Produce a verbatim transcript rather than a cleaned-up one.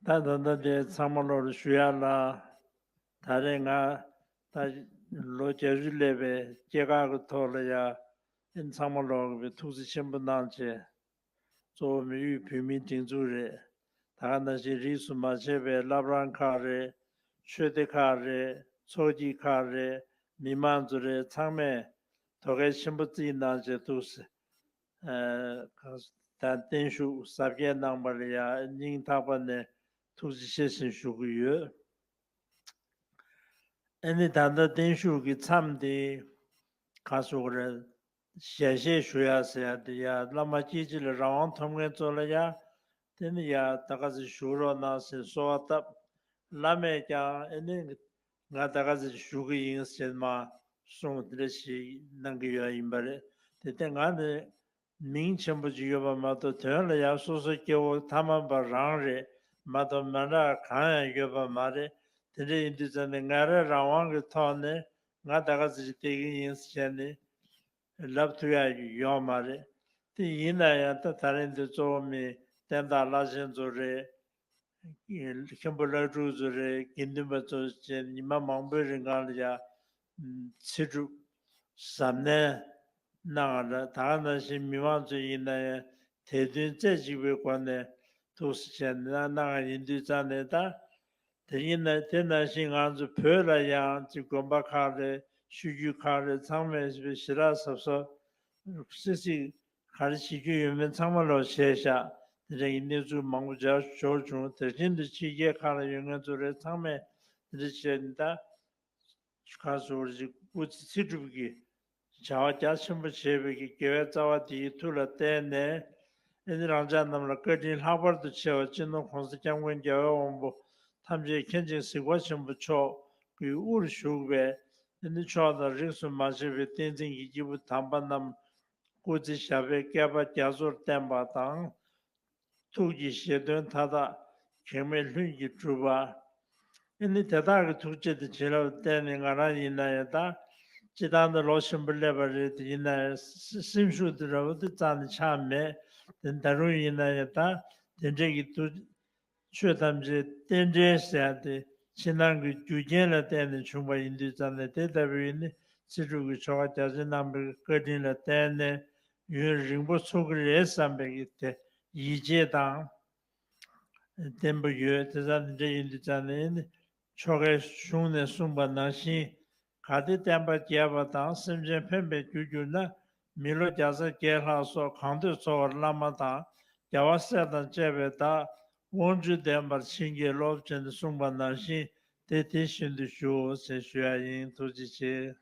ད་ད་ལྟ་དེ་ཚང་མ་ལོར་ཞུ་ཡ་ལ། ད་རེས་ང་ད་ལོ་བརྒྱད་ཅུ་སླེབས་པའི་སྐྱེས་སྐར་གྱི་ཐོག་ལ་ཡ། ཨེ་ཚང་མ་ལོར་གྱི་ཐུགས་རྗེ་ཆེན་པོ་གནང་བྱས། གཙོ་བོ་མི་དབུས་བོད་མིའི་སྒྲིག་འཛུགས་རེད། ད་ག་ནང་བཞིན་རིས་སུ་མ་ཆད་པའི་བླ་བྲང་ཁག་རེད། ཆོས་སྡེ་ཁག་རེད། ཚོགས་སྐྱིད་ཁག་རེད། མི་མང་ཚོ་རེད། ཚང་མས་དོ་གལ་ཆེན་པོ་བརྩིས་གནང་བྱས་འདུག་ཟེར། ཨ་ད་བརྟན་བཞུགས་གཟབ་རྒྱས་གནང་བ་ལ་ཡ་སྙིང་ཐག་པ་ནས་ཐུགས་རྗེ་ཆེ་ཞེས་ཞུ་གི་ཡོད། ཨ་ནི་ད་ལྟ་བརྟན་བཞུགས་ཀྱི་མཚམས་དེ་ག་སོགས་རེད། ཞལ་བཞེས་ཞུ་ཡ་ཟེར་ཡ་དེ་ཡ་བླ་མ་སྐྱེ་འཆི་ལ་རང་དབང་ཐོབ་མཁན་ཚོ་ལ་ཡ། དེ་ནི་ཡ་ད་ག་ཚོད་བཞུགས་རོགས་གནང་ཟེར་གསོལ་བ་བཏབ། བླ་མས་ཀྱང་ཨ་ནི་ང་ད་ག་ཚོད་བཞུགས་ཀྱི་ཡིན་ཟེར་མ་གསུངས། དེ་འདྲ་ཞིག་གནང་གི་ཡོད་ཡིན་པ་རེད། དེ་ལྟས་ང་ནི་མིང་ཆེན་པོ་ཅིག་ཡོད་པ་མ་གཏོགས་དོན་ལ་ཡང་སོ་སོ་སྐྱེ་བོ་ཐ་མལ་པ་རང་རེད་མ་གཏོགས་མི་འདྲ་གང་ཡང་ཡོད་པ་མ་རེད། དེ་འདྲ་ཡིན་དུས་ཙམ་ནས་ང་རང་རང་དབང་གི་ཐོག་ནས་ང་ད་ག་ཚོད་ཅིག་བསྡད་ཀྱི་ཡིན་ཟེར་ནས་ལབ་ཐུབ་ཡ་ཡོད་མ་རེད། དེ་ཡིན་ན་ཡང་ད་ད་རིང་འདི་གཙོ་བོ་མི་བསྟན་བདག་བླ་ཆེན་ཚོ་རེད། མཁན་པོ་བླ་སྤྲུལ་ཚོ་རེད། དགེ་འདུན་པ་ཚོ་བཅས་ཉི་མ་མང་པོའི་རིང་གང་ལ་ཡ་ཚེ་སྒྲུབ་གཟབ་ནན་གནང་བ་རེད། ད་ག་ནང་བཞིན་མི་མང་ཚོ་ཡིན་ན་ཡང་དད་འདུན་རྩེ་གཅིག་པའི་སྒོ་ནས་ཐུགས་སུ་བྱས་ནས་གནང་བ་ཡིན་དུས་ཙང་ནས། ད་དེ་ཡིན་ན་དེ་ནང་བཞིན་ང་ཚོ་བོད་ལ་ཡང་ཅིག་དགོན་པ་ཁག་རེད། ཆོས་བརྒྱུད་ཁག་རེད། ཚང་མས་ཞེ་དྲག་གཟབ་གཟབ་སིག་སིག་ག་རེ་བྱེད་རྒྱུ་ཡོད་མེད་ཚང་མ་ལོག་བྱས་ཤག་དེ་འདྲ་གི་གནས་ཚུལ་མང་པོ་འབྱོར་འབྱོར་བྱུང་། དེ་བཞིན་དུ་ཕྱི་རྒྱལ་ཁག་ལ་ཡོད་མཁན་ཚོ་རེད། ཚང་མས་དེ་འདྲ་བྱས་ནས་ད་ག་སོགས་ཅིག་སྐུ་ཚེ་ཚེ་སྒྲུབ་ཀྱི་བྱ་བ་རྒྱ་ཆེན་པོ་བྱས་པའི་གི་དགེ་བའི་རྩ་བ་དེའི་མཐུ་ལ་བརྟེན་ནས། ཨེ་ནི་རང་ཅག་རྣམས་ལ་བཀའ་དྲིན་ལྷག་པར་དུ་ཆེ་བ་སྤྱི་ནོར་༸གོང་ས་༸སྐྱབས་མགོན་རྒྱལ་བའི་དབང་པོ་ཐམས་ཅད་མཁྱེན་ཅིང་གཟིགས་པ་ཆེན་པོ་མཆོག་གི་དབུར་བཞུགས་པའི་ཨེ་ནི་མཆོག་དང་རིས་སུ་མ་ཆད་པའི་བསྟན་འཛིན་གྱི་སྐྱེས་བུ་དམ་པ་རྣམས་སྐུ་ཚེ་ཞབས་པད་བསྐལ་པ་རྒྱ་མཚོར་བརྟན་པ་དང་། ཐུགས་ཀྱི་བཞེད་དོན་མཐའ་དག་གེགས་མེད་ལྷུན་གྱིས་གྲུབ་པ། ཨེ་ནི་དེ་དག་གི་ཐུགས་རྗེ་དང་བྱིན་རླབས་བརྟེན་ནས་ང་རང་ཡིན་ན་ཡང་ད་སྤྱི་བཏང་དུ་ལོ་ཆེན་པོ་སླེབས་པ་རེད། དེ་ཡིན་ན་ཡང་སེམས་ཤུགས་དེ་འདྲ་བོ་དེ་རྩ་ནས་ཆག་མེད། དེ་ད་རུང་ཡིན་ན་ཡང་ད་དེ་འདྲས་ཀྱི་དུ་ཆོས་ཐམས་ཅད་རྟེན་འབྲེལ་ཟེར་ཡ་དེ་ཕྱི་ནང་གི་རྒྱུ་རྐྱེན་ལ་བརྟེན་ནས་བྱུང་བ་ཡིན་དུས་ཙམ་ནས། དེ་ལྟ་བུའི་ནི་ཚེ་སྒྲུབ་ཀྱི་ཆོ་ག་རྒྱ་ཆེན་གནང་བའི་བཀའ་དྲིན་ལ་བརྟེན་ནས་ཡུན་རིང་པོ་འཚོ་གི་རེད་བསམ་པའི་གི་དེ་ཡིད་ཆེས་དང་བརྟན་པོ་ཡོད། དེ་ཙམ་འདྲ་ཡིན་དུས་ཙམ་ནས་ནི་ཆོ་གའི་གཞུང་ནས་གསུངས་པ་ནང་བཞིན། གལ་ཏེ་བསྟན་པ་རྒྱས་པ་དང་སེམས་ཅན་ཕན་པའི་རྒྱུར་གྱུར་ན། མི་ལོ་བརྒྱ་རྩ་བརྒྱད་ལྷག་སོགས་གང་འདོད་འཚོ་བར་བླ་མ་དང་རྒྱལ་བ་སྲས་དང་བཅས་པའི་བདག་དབང་ཕྱུག་ལྡན་པར་བྱིན་གྱིས་རློབས་བྱས་ནས་གསུངས་པ་ནང་བཞིན་དེ་དེ་བཞིན་དུ་ཞུའོ་ཞེས་ཞུ་ཡ་ཡིན། ཐུགས་རྗེ་ཆེ།